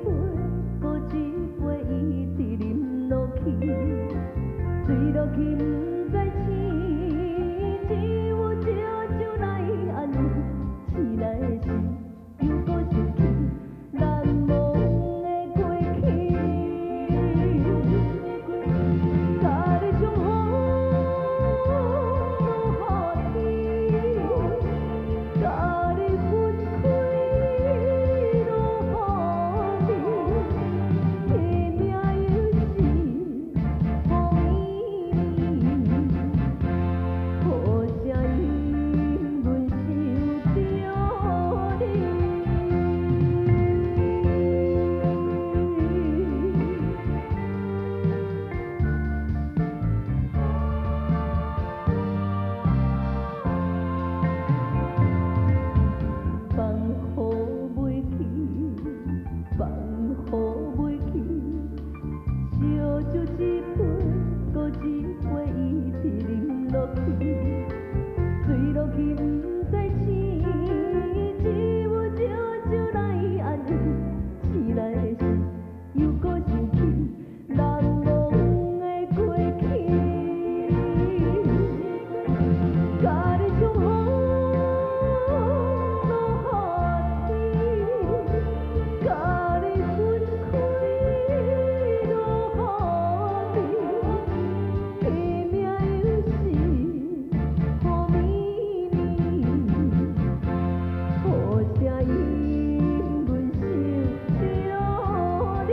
杯，閣一杯，伊直啉落去，醉落去毋知醒，只有燒酒來安慰，醒來時猶閣想起難忘的過去。佮你相逢落雨天，佮你分開落雨暝，天命又是雨暝暝，好聲音阮想著你。放予袂去，放予袂去，燒酒一杯，閣一杯，伊直啉落去，醉落去毋知醒，只有燒酒來安慰，醒來時猶閣想起難忘的過去。佮你相逢落雨天，佮你分開落雨暝，天命又是雨暝暝，好聲音阮想著你。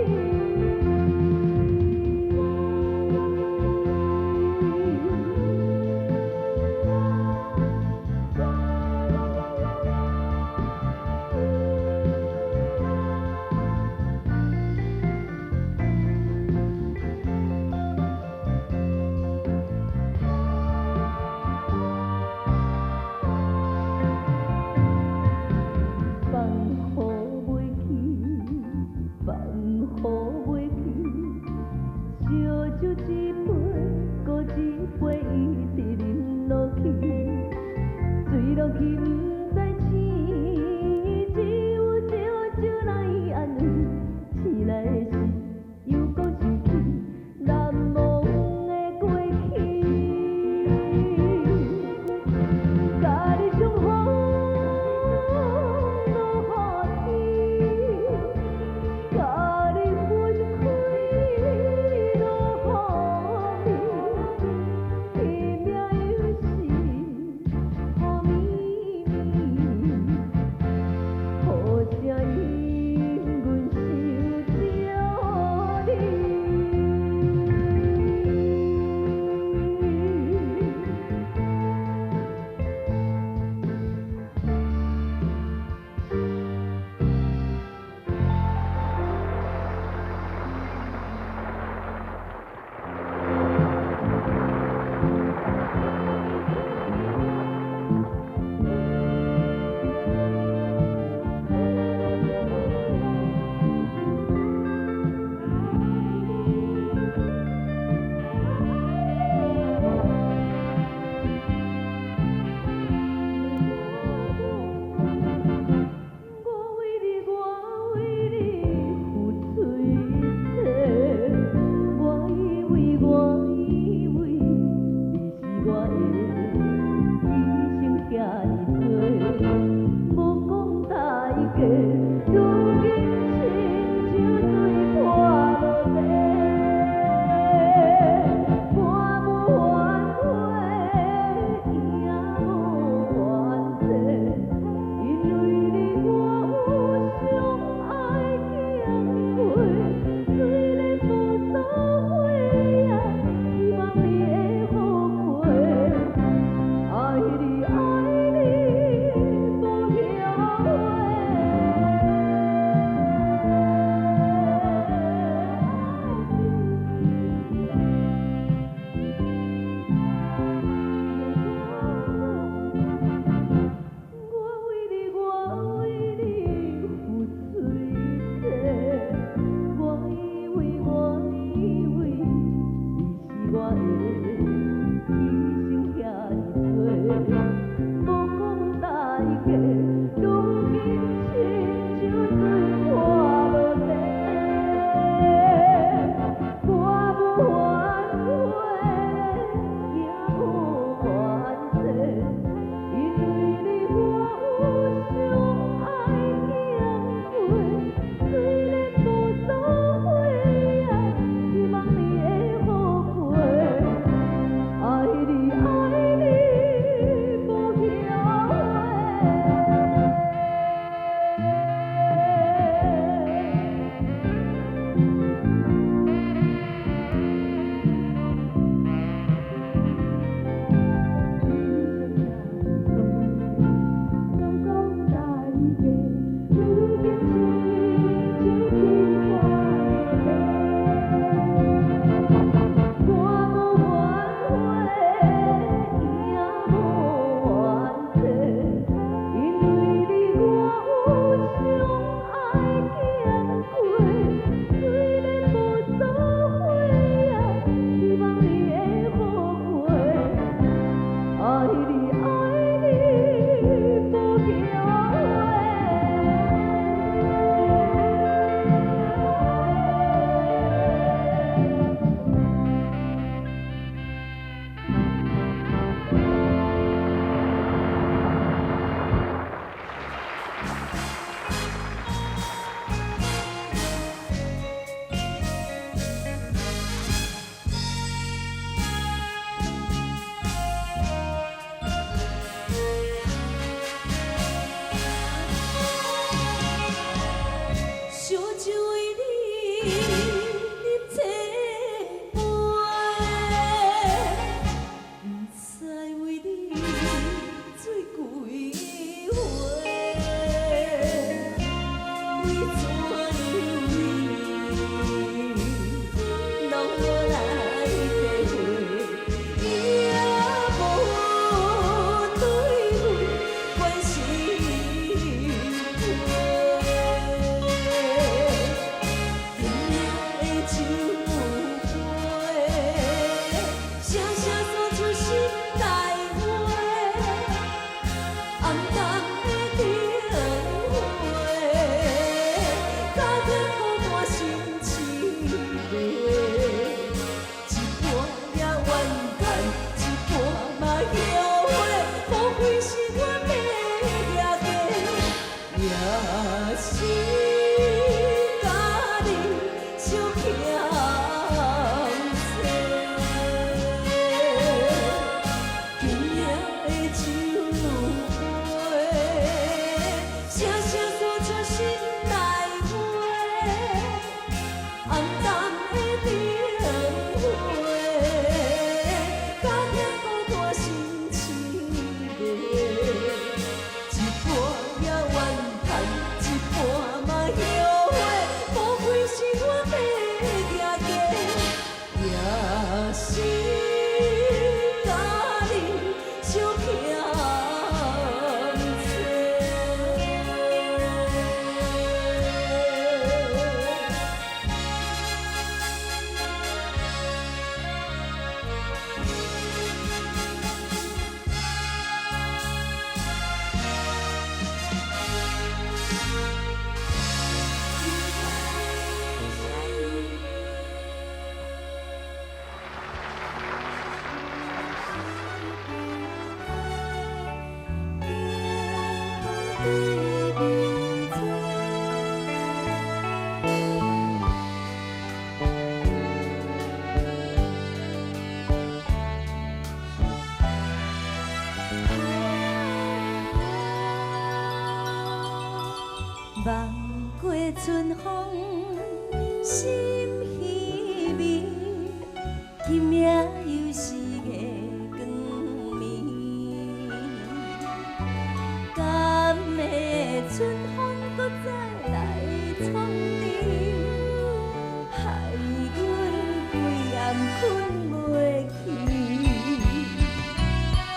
放予袂去，放予袂去，燒酒一杯，閣一杯，伊直啉落去，醉落去毋知醒，只有燒酒來安慰，醒來時猶閣想起難忘的過去。佮你相逢落雨天，佮你分開落雨暝，天命又是雨暝暝，啉千杯，毋知為你醉幾回，為怎樣攏無來體會，也無對阮關心過。今夜的酒杯，聲聲說出心內話，暗淡的燈火，加添孤單心痴迷。一半也怨叹，一半嘛後悔，莫非是我欲蜈家，也是佮你相欠债。今夜的酒杯，聲聲說出心內話，暗淡的燈火，加添孤單心痴迷。一半也怨嘆，一半嘛後悔，莫非是我欲蜈家，也是佮你相欠債。望過春風心稀微，今夜又是個光明。敢會春風閣再來創治，害阮規暗睏袂去。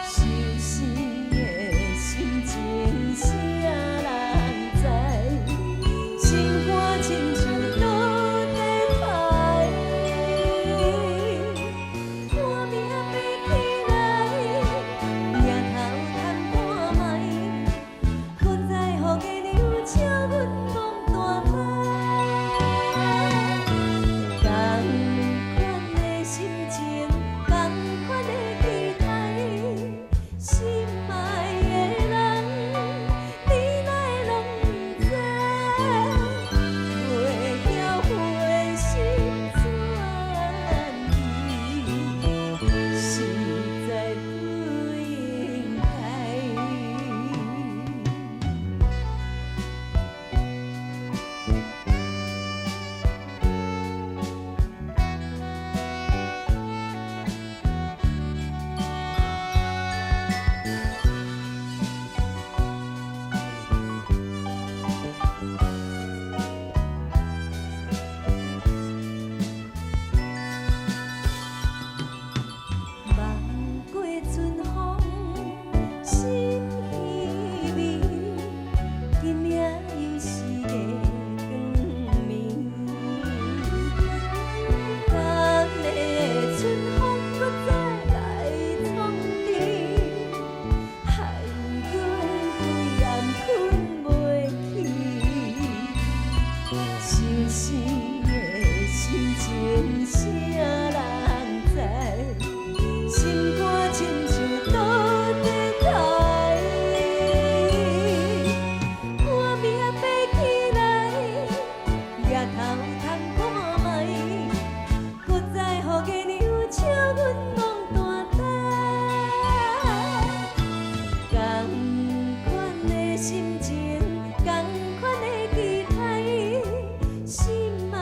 相思的心情誰人知？心肝親像倒地刣，看命爬起來，迎頭探看覓，閣再予月娘笑阮戇大呆。仝款的心情，仝款的期待，心愛的人，你哪會攏毋知？袂曉回心轉意，實在不應該。望過春風心稀微，今夜又是個光明。敢會春風閣再來創治，害阮規暗睏袂去。相思的心情誰人知？心肝親像倒地刣，看命爬起來，迎頭探看覓，閣再予月娘笑阮戇大呆。仝款的心情，仝款的期待，心愛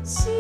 心。